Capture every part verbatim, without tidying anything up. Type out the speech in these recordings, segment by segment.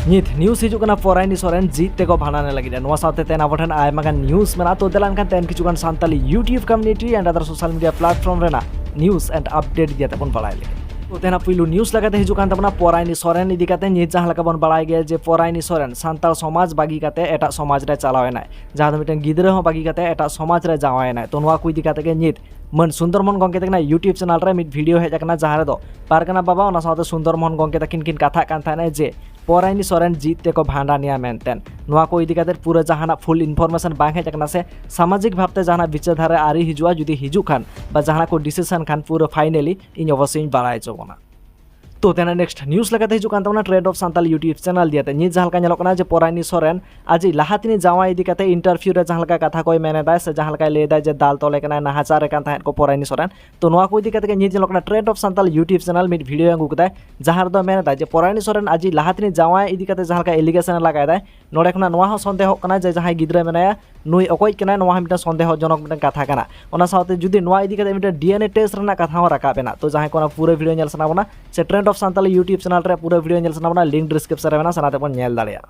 ᱱᱤᱛ news ᱦᱤᱡᱩᱜ ᱠᱟᱱᱟ ᱯᱚᱨᱟᱭᱱᱤ ᱥᱚᱨᱮᱱ ᱡᱤᱛ ᱛᱮᱠᱚ ᱵᱷᱟᱸᱰᱟᱱᱮ ᱞᱟᱹᱜᱤᱫ᱾ ᱱᱚᱣᱟ ᱥᱟᱶᱛᱮ ᱛᱮᱦᱮᱧ ᱟᱵᱚ ᱴᱷᱮᱱ ᱟᱭᱢᱟ ᱜᱟᱱ news ᱢᱮᱱᱟᱜᱼᱟ᱾ ᱛᱚ ᱫᱮᱞᱟ ᱮᱱᱠᱷᱟᱱ ᱛᱮᱦᱮᱧ ᱠᱤᱪᱷᱩ ᱜᱟᱱ Santali YouTube community and other social media platform ᱨᱮᱱᱟᱜ news and update ᱤᱫᱤ ᱠᱟᱛᱮ ᱵᱚᱱ ᱵᱟᱲᱟᱭ ᱞᱮᱜᱮ᱾ ᱛᱚ ᱛᱮᱦᱮᱧᱟᱜ ᱯᱩᱭᱞᱩ news ᱞᱮᱠᱟᱛᱮ ᱦᱤᱡᱩᱜ ᱠᱟᱱ ᱛᱟᱵᱚᱱᱟ ᱯᱚᱨᱟᱭᱱᱤ ᱥᱚᱨᱮᱱ ᱤᱫᱤ ᱠᱟᱛᱮ᱾ ᱱᱤᱛ ᱡᱟᱦᱟᱸ ᱞᱮᱠᱟ ᱵᱚᱱ ᱵᱟᱲᱟᱭ ᱜᱮᱭᱟ ᱡᱮ ᱯᱚᱨᱟᱭᱱᱤ ᱥᱚᱨᱮᱱ ᱥᱟᱱᱛᱟᱲ ᱥᱚᱢᱟᱡᱽ ᱵᱟᱹᱜᱤ ᱠᱟᱛᱮ ᱮᱴᱟᱜ ᱥᱚᱢᱟᱡᱽ ᱨᱮ ᱪᱟᱞᱟᱣ ᱮᱱᱟᱭ, ᱡᱟᱦᱟᱸ ᱫᱚ ᱢᱤᱫᱴᱮᱱ ᱜᱤᱫᱽᱨᱟᱹ ᱦᱚᱸ ᱵᱟᱹᱜᱤ ᱠᱟᱛᱮ ᱮᱴᱟᱜ ᱥᱚᱢᱟᱡᱽ ᱨᱮ ᱡᱟᱶᱟᱭᱮᱱᱟᱭ᱾ ᱛᱚ ᱱᱚᱣᱟ ᱠᱚ ᱤᱫᱤ ᱠᱟᱛᱮ ᱜᱮ ᱱᱤᱛ ᱢᱟᱹᱱ ᱥᱩᱱᱫᱚᱨ ᱢᱳᱦᱚᱱ ᱜᱚᱢᱠᱮ ᱛᱟᱹᱠᱤᱱᱟᱜ YouTube channel ᱨᱮ ᱢᱤᱫ video ᱦᱮᱡ ᱟᱠᱟᱱᱟ, ᱡᱟᱦᱟᱸ ᱨᱮᱫᱚ ᱯᱟᱨᱜᱟᱱᱟ ᱵᱟᱵᱟ ᱚᱱᱟ ᱥᱟᱶᱛᱮ ᱥᱩᱱᱫᱚᱨ ᱢᱳᱦᱚᱱ ᱜᱚᱢᱠᱮ ᱛᱟᱹᱠᱤᱱ ᱠᱤᱱ ᱠᱟᱛᱷᱟᱜ ᱠᱟᱱ ᱛᱟᱦᱮᱱᱟ ᱡᱮ ᱯᱚᱨᱟᱭᱱᱤ ᱥᱚᱨᱮᱱ ᱡᱤᱛ ᱛᱮᱠᱚ ᱵᱷᱟᱸᱰᱟᱱᱮᱭᱟ ᱢᱮᱱᱛᱮ᱾ ᱱᱚᱣᱟ ᱠᱚ ᱤᱫᱤ ᱠᱟᱛᱮ ᱯᱩᱨᱟᱹ ᱡᱟᱦᱟᱱᱟᱜ full information ᱵᱟᱝ ᱦᱮᱡ ᱟᱠᱟᱱᱟ ᱥᱮ ᱥᱟᱢᱟᱡᱤᱠ ᱵᱷᱟᱵᱛᱮ ᱡᱟᱦᱟᱱᱟᱜ ᱵᱤᱪᱟᱹᱨ ᱫᱷᱟᱨᱟ ᱟᱹᱣᱨᱤ ᱦᱤᱡᱩᱜᱼᱟ᱾ ᱡᱩᱫᱤ ᱦᱤᱡᱩᱜ ᱠᱷᱟᱱ ᱵᱟ ᱡᱟᱦᱟᱱᱟᱜ ᱠᱚ decision ᱠᱷᱟᱱ ᱯᱩᱨᱟᱹ finally ᱤᱧ ᱚᱵᱚᱥᱥᱳᱭ ᱤᱧ ᱵᱟᱲᱟᱭ ᱦᱚᱪᱚ ᱵᱚᱱᱟ᱾ ᱛᱚ ᱛᱮᱦᱮᱧᱟᱜ next news ᱞᱮᱠᱟᱛᱮ ᱦᱤᱡᱩᱜ ᱠᱟᱱ ᱛᱟᱵᱚᱱᱟ Trend of Santal YouTube channel ᱫᱤᱭᱮᱛᱮ᱾ ᱱᱤᱛ ᱡᱟᱦᱟᱸ ᱞᱮᱠᱟ ᱧᱮᱞᱚᱜ ᱠᱟᱱᱟ ᱡᱮ ᱯᱚᱨᱟᱭᱱᱤ ᱥᱚᱨᱮᱱ ᱟᱡᱤᱡ ᱞᱟᱦᱟ ᱛᱮᱱᱤᱡ ᱡᱟᱶᱟᱭ ᱤᱫᱤ ᱠᱟᱛᱮ interview ᱨᱮ ᱡᱟᱦᱟᱸ ᱞᱮᱠᱟ ᱠᱟᱛᱷᱟ ᱠᱚᱭ ᱢᱮᱱ ᱮᱫᱟᱭ ᱥᱮ ᱡᱟᱦᱟᱸ ᱞᱮᱠᱟᱭ ᱞᱟᱹᱭ ᱮᱫᱟᱭ ᱡᱮ ᱫᱟᱞ ᱛᱚᱞᱮ ᱠᱟᱱᱟᱭ, ᱱᱟᱦᱟᱪᱟᱨᱮ ᱠᱟᱱ ᱛᱟᱦᱮᱸᱫ ᱠᱚ ᱯᱚᱨᱟᱭᱱᱤ ᱥᱚᱨᱮᱱ᱾ ᱛᱚ ᱱᱚᱣᱟ ᱠᱚ ᱤᱫᱤ ᱠᱟᱛᱮ ᱜᱮ ᱱᱤᱛ ᱧᱮᱞᱚᱜ ᱠᱟᱱᱟ Trend of Santal YouTube channel ᱢᱤᱫ video ᱟᱹᱜᱩ ᱠᱮᱫᱟᱭ, ᱡᱟᱦᱟᱸ ᱨᱮᱫᱚ ᱢᱮᱱ ᱮᱫᱟᱭ ᱡᱮ ᱯᱚᱨᱟᱭᱱᱤ ᱥᱚᱨᱮᱱ ᱟᱡᱤᱡ ᱞᱟᱦᱟ ᱛᱮᱱᱤᱡ ᱡᱟᱶᱟᱭ ᱤᱫᱤ ᱠᱟᱛᱮ ᱡᱟᱦᱟᱸ ᱞᱮᱠᱟ allegation ᱮ ᱞᱟᱜᱟᱭ ᱫᱟᱭ, ᱱᱚᱰᱮ ᱠᱷᱚᱱᱟᱜ ᱱᱚᱣᱟ ᱦᱚᱸ ᱥᱚᱱᱫᱮᱦᱚᱜ ᱠᱟᱱᱟ ᱡᱮ ᱡᱟᱦᱟᱸᱭ ᱜᱤᱫᱽᱨᱟᱹ ᱢᱮᱱᱟᱭᱟ ᱱᱩᱭ ᱚᱠᱚᱭ ᱠᱟᱱᱟᱭ, ᱱᱚᱣᱟ ᱦᱚᱸ ᱢᱤᱫᱴᱟᱝ ᱥᱚᱱᱫᱮᱦᱚ ᱡᱚᱱᱚᱠ ᱢᱤᱫᱴᱟᱝ ᱠᱟᱛᱷᱟ ᱠᱟᱱᱟ᱾ ᱚᱱᱟ ᱥᱟᱶᱛᱮ ᱡᱩᱫᱤ ᱱᱚᱣᱟ ᱤᱫᱤ ᱠᱟᱛᱮ ᱢᱤᱫᱴᱟᱝ DNA test ᱨᱮᱱᱟᱜ ᱠᱟᱛᱷᱟ ᱦᱚᱸ ᱨᱟᱠᱟᱵ ᱮᱱᱟ᱾ ᱛᱚ ᱡᱟᱦᱟᱸᱭ ᱠᱚ ᱚᱱᱟ ᱯᱩᱨᱟᱹ video ᱧᱮᱞ ᱥᱟᱱᱟ ᱵᱚᱱᱟ ᱥᱮ Trend of Santal YouTube channel ᱨᱮ ᱯᱩᱨᱟᱹ video ᱧᱮᱞ ᱥᱟᱱᱟ ᱵᱚᱱᱟ, link description ᱨᱮ ᱢᱮᱱᱟᱜᱼᱟ, ᱥᱟᱱᱟ ᱛᱮᱵᱚᱱ ᱧᱮᱞ ᱫᱟᱲᱮᱭᱟᱜᱼᱟ᱾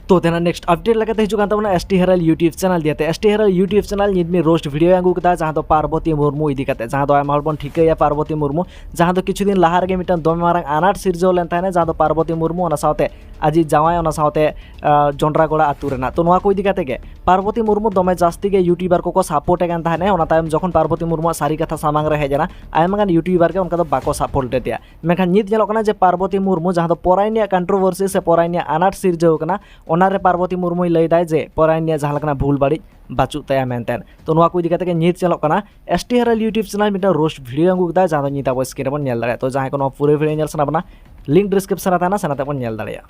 ᱛᱚ ᱛᱮᱦᱮᱧᱟᱜ next update ᱞᱮᱠᱟᱛᱮ ᱦᱤᱡᱩᱜ ᱠᱟᱱ ᱛᱟᱵᱚᱱᱟ ST Herald YouTube channel ᱫᱤᱭᱮᱛᱮ᱾ ST Herald YouTube channel ᱱᱤᱛ ᱢᱤᱫ roast video ᱟᱹᱜᱩ ᱠᱮᱫᱟ, ᱡᱟᱦᱟᱸ ᱫᱚ ᱯᱟᱨᱵᱚᱛᱤ ᱢᱩᱨᱢᱩ ᱤᱫᱤ ᱠᱟᱛᱮ, ᱡᱟᱦᱟᱸ ᱫᱚ ᱟᱭᱢᱟ ᱦᱚᱲ ᱵᱚᱱ ᱴᱷᱤᱠᱟᱹᱭᱟ ᱯᱟᱨᱵᱚᱛᱤ ᱢᱩᱨᱢᱩ, ᱡᱟᱦᱟᱸ ᱫᱚ ᱠᱤᱪᱷᱩ ᱫᱤᱱ ᱞᱟᱦᱟ ᱨᱮᱜᱮ ᱢᱤᱫᱴᱟᱝ ᱫᱚᱢᱮ ᱢᱟᱨᱟᱝ ᱟᱱᱟᱴ ᱥᱤᱨᱡᱟᱹᱣ ᱞᱮᱱ ᱛᱟᱦᱮᱱᱟ, ᱡᱟᱦᱟᱸ ᱫᱚ ᱯᱟᱨᱵᱚᱛᱤ ᱢᱩᱨᱢᱩ ᱚᱱᱟ ᱥᱟᱶᱛᱮ ᱟᱡᱤᱡ ᱡᱟᱶᱟᱭ, ᱚᱱᱟ ᱥᱟᱶᱛᱮ ᱟᱸ, ᱡᱚᱱᱰᱨᱟᱜᱚᱲᱟ ᱟᱹᱛᱩ ᱨᱮᱱᱟᱜ᱾ ᱛᱚ ᱱᱚᱣᱟ ᱠᱚ ᱤᱫᱤ ᱠᱟᱛᱮ ᱜᱮ ᱯᱟᱨᱵᱚᱛᱤ ᱢᱩᱨᱢᱩ ᱫᱚᱢᱮ ᱡᱟᱹᱥᱛᱤ ᱜᱮ YouTuber ᱠᱚᱠᱚ support ᱮ ᱠᱟᱱ ᱛᱟᱦᱮᱱᱟ᱾ ᱚᱱᱟ ᱛᱟᱭᱚᱢ ᱡᱚᱠᱷᱚᱱ ᱯᱟᱨᱵᱚᱛᱤ ᱢᱩᱨᱢᱩᱣᱟᱜ ᱥᱟᱹᱨᱤ ᱠᱟᱛᱷᱟ ᱥᱟᱢᱟᱝ ᱨᱮ ᱦᱮᱡ ᱮᱱᱟ, ᱟᱭᱢᱟ ᱜᱟᱱ YouTuber ᱜᱮ ᱚᱱᱠᱟ ᱫᱚ ᱵᱟᱠᱚ support ᱞᱮᱫᱮᱭᱟ᱾ ᱢᱮᱱᱠᱷᱟᱱ ᱱᱤᱛ ᱧᱮᱞᱚᱜ ᱠᱟᱱᱟ ᱡᱮ ᱯᱟᱨᱵᱚᱛᱤ ᱢᱩᱨᱢᱩ, ᱡᱟᱦᱟᱸ ᱫᱚ ᱯᱚᱨᱟᱭᱱᱤᱭᱟᱜ controversy ᱥᱮ ᱯᱚᱨᱟᱭᱱᱤᱭᱟᱜ ᱟᱱᱟᱴ ᱥᱤᱨᱡᱟᱹᱣ ᱠᱟᱱᱟ, ᱚᱱᱟ ᱨᱮ ᱯᱟᱨᱵᱚᱛᱤ ᱢᱩᱨᱢᱩᱭ ᱞᱟᱹᱭ ᱫᱟᱭ ᱡᱮ ᱯᱚᱨᱟᱭᱱᱤᱭᱟᱜ ᱡᱟᱦᱟᱸ ᱞᱮᱠᱟᱱᱟᱜ ᱵᱷᱩᱞ ᱵᱟᱹᱲᱤᱡ ᱵᱟᱹᱪᱩᱜ ᱛᱟᱭᱟ ᱢᱮᱱᱛᱮ᱾ ᱛᱚ ᱱᱚᱣᱟ ᱠᱚ ᱤᱫᱤ ᱠᱟᱛᱮ ᱜᱮ ᱱᱤᱛ ᱧᱮᱞᱚᱜ ᱠᱟᱱᱟ ST Herald YouTube channel ᱢᱤᱫᱴᱟᱝ roast video ᱟᱹᱜᱩ ᱠᱮᱫᱟ, ᱡᱟᱦᱟᱸ ᱫᱚ ᱱᱤᱛ ᱟᱵᱚ screen ᱨᱮᱵᱚᱱ ᱧᱮᱞ ᱫᱟᱲᱮᱭᱟᱜᱼᱟ᱾ ᱛᱚ ᱡᱟᱦᱟᱸᱭ ᱠᱚ ᱱᱚᱣᱟ ᱯᱩᱨᱟᱹ video ᱧᱮᱞ ᱥᱟᱱᱟ ᱵᱚᱱᱟ, link description ᱨᱮ ᱛᱟᱦᱮᱱᱟ, ᱥᱮᱱ ᱠᱟᱛᱮ ᱵᱚᱱ ᱧᱮᱞ ᱫᱟᱲᱮᱭᱟᱜᱼᱟ᱾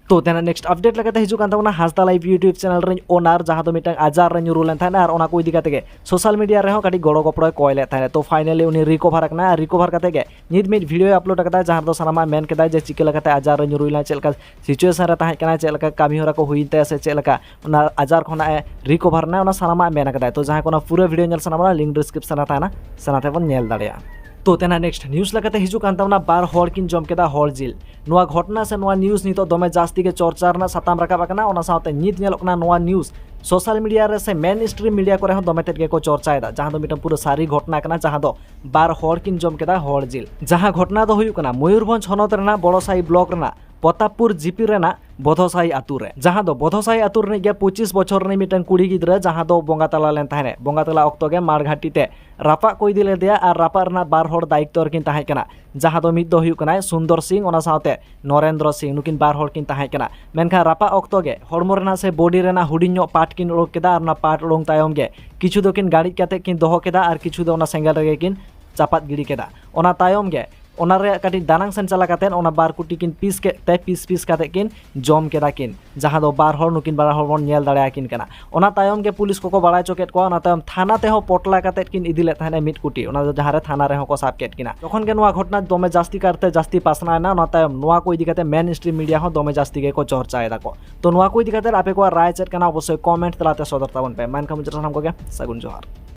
ᱛᱚ ᱛᱮᱦᱮᱧᱟᱜ next update ᱞᱮᱠᱟᱛᱮ ᱦᱤᱡᱩᱜ ᱠᱟᱱ ᱛᱟᱵᱚᱱᱟ ᱦᱟᱸᱥᱫᱟ Live YouTube channel ᱨᱮᱱ owner, ᱡᱟᱦᱟᱸ ᱫᱚ ᱢᱤᱫᱴᱟᱝ ᱟᱡᱟᱨ ᱨᱮ ᱧᱩᱨᱩ ᱞᱮᱱ ᱛᱟᱦᱮᱱᱟ ᱟᱨ ᱚᱱᱟ ᱠᱚ ᱤᱫᱤ ᱠᱟᱛᱮ ᱜᱮ social media ᱨᱮᱦᱚᱸ ᱠᱟᱹᱴᱤᱡ ᱜᱚᱲᱚ ᱜᱚᱯᱚᱲᱚᱭ ᱠᱚᱭ ᱞᱮᱫ ᱛᱟᱦᱮᱱᱟ᱾ ᱛᱚ finally ᱩᱱᱤ recover ᱟᱠᱟᱱᱟ ᱟᱨ recover ᱠᱟᱛᱮ ᱜᱮ ᱱᱤᱛ ᱢᱤᱫ video ᱭ upload ᱟᱠᱟᱫᱟ, ᱡᱟᱦᱟᱸ ᱨᱮᱫᱚ ᱥᱟᱱᱟᱢᱟᱜ ᱢᱮᱱ ᱠᱮᱫᱟᱭ ᱡᱮ ᱪᱤᱠᱟᱹ ᱞᱮᱠᱟᱛᱮ ᱟᱡᱟᱨ ᱨᱮ ᱧᱩᱨᱩᱭ ᱞᱮᱱᱟ, ᱪᱮᱫ ᱞᱮᱠᱟ situation ᱨᱮ ᱛᱟᱦᱮᱸ ᱠᱟᱱᱟ, ᱪᱮᱫ ᱞᱮᱠᱟ ᱠᱟᱹᱢᱤ ᱦᱚᱨᱟ ᱠᱚ ᱦᱩᱭᱮᱱ ᱛᱟᱭᱟ ᱥᱮ ᱪᱮᱫ ᱞᱮᱠᱟ ᱚᱱᱟ ᱟᱡᱟᱨ ᱠᱷᱚᱱᱟᱜ ᱮ recover ᱮᱱᱟ, ᱚᱱᱟ ᱥᱟᱱᱟᱢᱟᱜ ᱢᱮᱱ ᱟᱠᱟᱫᱟᱭ᱾ ᱛᱚ ᱡᱟᱦᱟᱸᱭ ᱠᱚ ᱚᱱᱟ ᱯᱩᱨᱟᱹ video ᱧᱮᱞ ᱥᱟᱱᱟ ᱵᱚᱱᱟ, link description ᱨᱮ ᱛᱟᱦᱮᱱᱟ, ᱥᱮᱱ ᱠᱟᱛᱮ ᱵᱚᱱ ᱧᱮᱞ ᱫᱟᱲᱮᱭᱟᱜᱼᱟ᱾ ᱛᱚ ᱛᱮᱱᱟᱜ next news ᱞᱮᱠᱟᱛᱮ ᱦᱤᱡᱩᱜ ᱠᱟᱱ ᱛᱟᱵᱚᱱᱟ ᱵᱟᱨ ᱦᱚᱲ ᱠᱤᱱ ᱡᱚᱢ ᱠᱮᱫᱟ ᱦᱚᱲ ᱡᱤᱞ᱾ ᱱᱚᱣᱟ ᱜᱷᱚᱴᱚᱱᱟ ᱥᱮ ᱱᱚᱣᱟ news ᱱᱤᱛᱚᱜ ᱫᱚᱢᱮ ᱡᱟᱹᱥᱛᱤ ᱜᱮ ᱪᱚᱨᱪᱟ ᱨᱮᱱᱟᱜ ᱥᱟᱛᱟᱢ ᱨᱟᱠᱟᱵ ᱟᱠᱟᱱᱟ᱾ ᱚᱱᱟ ᱥᱟᱶᱛᱮ ᱱᱤᱛ ᱧᱮᱞᱚᱜ ᱠᱟᱱᱟ ᱱᱚᱣᱟ news social media ᱨᱮ ᱥᱮ main stream media ᱠᱚᱨᱮ ᱦᱚᱸ ᱫᱚᱢᱮ ᱛᱮᱫ ᱜᱮᱠᱚ ᱪᱚᱨᱪᱟᱭᱮᱫᱟ, ᱡᱟᱦᱟᱸ ᱫᱚ ᱢᱤᱫᱴᱟᱝ ᱯᱩᱨᱟᱹ ᱥᱟᱹᱨᱤ ᱜᱷᱚᱴᱚᱱᱟ ᱠᱟᱱᱟ, ᱡᱟᱦᱟᱸ ᱫᱚ ᱵᱟᱨ ᱦᱚᱲ ᱠᱤᱱ ᱡᱚᱢ ᱠᱮᱫᱟ ᱦᱚᱲ ᱡᱤᱞ᱾ ᱡᱟᱦᱟᱸ ᱜᱷᱚᱴᱚᱱᱟ ᱫᱚ ᱦᱩᱭᱩᱜ ᱠᱟᱱᱟ ᱢᱚᱭᱩᱨᱵᱷᱚᱸᱡᱽ ᱦᱚᱱᱚᱛ ᱨᱮᱱᱟᱜ ᱵᱚᱲᱚᱥᱟᱦᱤ block ᱨᱮᱱᱟᱜ ᱯᱨᱚᱛᱟᱯᱯᱩᱨ ᱡᱤᱯᱤ ᱨᱮᱱᱟᱜ ᱵᱚᱫᱷᱚᱥᱟᱦᱤ ᱟᱛᱩ ᱨᱮ, ᱡᱟᱦᱟᱸ ᱫᱚ ᱵᱚᱫᱷᱚᱥᱟᱦᱤ ᱟᱛᱩ ᱨᱤᱱᱤᱡ ᱜᱮ ᱯᱚᱸᱪᱤᱥ ᱵᱚᱪᱷᱚᱨ ᱨᱤᱱᱤᱡ ᱢᱤᱫᱴᱟᱝ ᱠᱩᱲᱤ ᱜᱤᱫᱽᱨᱟᱹ, ᱡᱟᱦᱟᱸ ᱫᱚ ᱵᱚᱸᱜᱟ ᱛᱟᱞᱟ ᱞᱮᱱ ᱛᱟᱦᱮᱸᱱᱮ᱾ ᱵᱚᱸᱜᱟ ᱛᱟᱞᱟ ᱚᱠᱛᱚ ᱜᱮ ᱢᱟᱲᱜᱷᱟᱴᱤ ᱛᱮ ᱨᱟᱯᱟᱜ ᱠᱚ ᱤᱫᱤ ᱞᱮᱫᱮᱭᱟ ᱟᱨ ᱨᱟᱯᱟᱜ ᱨᱮᱱᱟᱜ ᱵᱟᱨ ᱦᱚᱲ ᱫᱟᱭᱤᱛᱛᱚ ᱨᱮᱠᱤᱱ ᱛᱟᱦᱮᱸ ᱠᱟᱱᱟ, ᱡᱟᱦᱟᱸ ᱫᱚ ᱢᱤᱫ ᱫᱚ ᱦᱩᱭᱩᱜ ᱠᱟᱱᱟᱭ ᱥᱩᱱᱫᱚᱨ ᱥᱤᱝ, ᱚᱱᱟ ᱥᱟᱶᱛᱮ ᱱᱚᱨᱮᱱᱫᱨᱚ ᱥᱤᱝ, ᱱᱩᱠᱤᱱ ᱵᱟᱨ ᱦᱚᱲ ᱠᱤᱱ ᱛᱟᱦᱮᱸ ᱠᱟᱱᱟ᱾ ᱢᱮᱱᱠᱷᱟᱱ ᱨᱟᱯᱟᱜ ᱚᱠᱛᱚ ᱜᱮ ᱦᱚᱲᱢᱚ ᱨᱮᱱᱟᱜ ᱥᱮ body ᱨᱮᱱᱟᱜ ᱦᱩᱰᱤᱧ ᱧᱚᱜ part ᱠᱤᱱ ᱩᱰᱩᱠ ᱠᱮᱫᱟ ᱟᱨ ᱚᱱᱟ part ᱩᱰᱩᱝ ᱛᱟᱭᱚᱢ ᱜᱮ ᱠᱤᱪᱷᱩ ᱫᱚᱠᱤᱱ ᱜᱟᱹᱲᱤᱡ ᱠᱟᱛᱮ ᱠᱤᱱ ᱫᱚᱦᱚ ᱠᱮᱫᱟ ᱟᱨ ᱠᱤᱪᱷᱩ ᱫᱚ ᱚᱱᱟ ᱥᱮᱸᱜᱮᱞ ᱨᱮᱜᱮ ᱠᱤᱱ ᱪᱟᱯᱟᱫ ᱜᱤᱰᱤ ᱠᱮᱫᱟ᱾ ᱚᱱᱟ ᱛᱟᱭᱚᱢ ᱜᱮ ᱚᱱᱟ ᱨᱮᱭᱟᱜ ᱠᱟᱹᱴᱤᱡ ᱫᱟᱱᱟᱝ ᱥᱮᱱ ᱪᱟᱞᱟ ᱠᱟᱛᱮ ᱚᱱᱟ ᱵᱟᱨ ᱠᱩᱴᱤ ᱠᱤᱱ piece ᱠᱮᱫ ᱛᱮ piece piece ᱠᱟᱛᱮ ᱠᱤᱱ ᱡᱚᱢ ᱠᱮᱫᱟ ᱠᱤᱱ, ᱡᱟᱦᱟᱸ ᱫᱚ ᱵᱟᱨ ᱦᱚᱲ, ᱱᱩᱠᱤᱱ ᱵᱟᱨ ᱦᱚᱲ ᱵᱚᱱ ᱧᱮᱞ ᱫᱟᱲᱮᱭᱟᱠᱤᱱ ᱠᱟᱱᱟ᱾ ᱚᱱᱟ ᱛᱟᱭᱚᱢ ᱜᱮ ᱯᱩᱞᱤᱥ ᱠᱚᱠᱚ ᱵᱟᱲᱟᱭ ᱦᱚᱪᱚ ᱠᱮᱫ ᱠᱚᱣᱟ᱾ ᱚᱱᱟ ᱛᱟᱭᱚᱢ ᱛᱷᱟᱱᱟ ᱛᱮᱦᱚᱸ ᱯᱚᱴᱞᱟ ᱠᱟᱛᱮ ᱠᱤᱱ ᱤᱫᱤ ᱞᱮᱫ ᱛᱟᱦᱮᱸᱱᱟ ᱢᱤᱫ ᱠᱩᱴᱤ, ᱚᱱᱟ ᱫᱚ ᱡᱟᱦᱟᱸ ᱨᱮ ᱛᱷᱟᱱᱟ ᱨᱮᱦᱚᱸ ᱠᱚ ᱥᱟᱵ ᱠᱮᱫ ᱠᱤᱱᱟ᱾ ᱡᱚᱠᱷᱚᱱ ᱜᱮ ᱱᱚᱣᱟ ᱜᱷᱚᱴᱚᱱᱟ ᱫᱚᱢᱮ ᱡᱟᱹᱥᱛᱤ ᱠᱟᱨᱛᱮ ᱡᱟᱹᱥᱛᱤ ᱯᱟᱥᱱᱟᱣ ᱮᱱᱟ, ᱚᱱᱟ ᱛᱟᱭᱚᱢ ᱱᱚᱣᱟ ᱠᱚ ᱤᱫᱤ ᱠᱟᱛᱮ main stream media ᱦᱚᱸ ᱫᱚᱢᱮ ᱡᱟᱹᱥᱛᱤ ᱜᱮᱠᱚ ᱪᱚᱨᱪᱟᱭ ᱫᱟᱠᱚ᱾ ᱛᱚ ᱱᱚᱣᱟ ᱠᱚ ᱤᱫᱤ ᱠᱟᱛᱮ ᱟᱯᱮ ᱠᱚᱣᱟᱜ ᱨᱟᱭ ᱪᱮᱫ ᱠᱟᱱᱟ, ᱚᱵᱚᱥᱥᱳᱭ comment ᱛᱟᱞᱟᱛᱮ ᱥᱚᱫᱚᱨ ᱛᱟᱵᱚᱱ ᱯᱮ᱾ ᱢᱟ ᱮᱱᱠᱷᱟᱱ ᱢᱩᱪᱟᱹᱫ ᱥᱟᱱᱟᱢ ᱠᱚᱜᱮ ᱥᱟᱹᱜᱩᱱ ᱡᱚᱦᱟᱨ᱾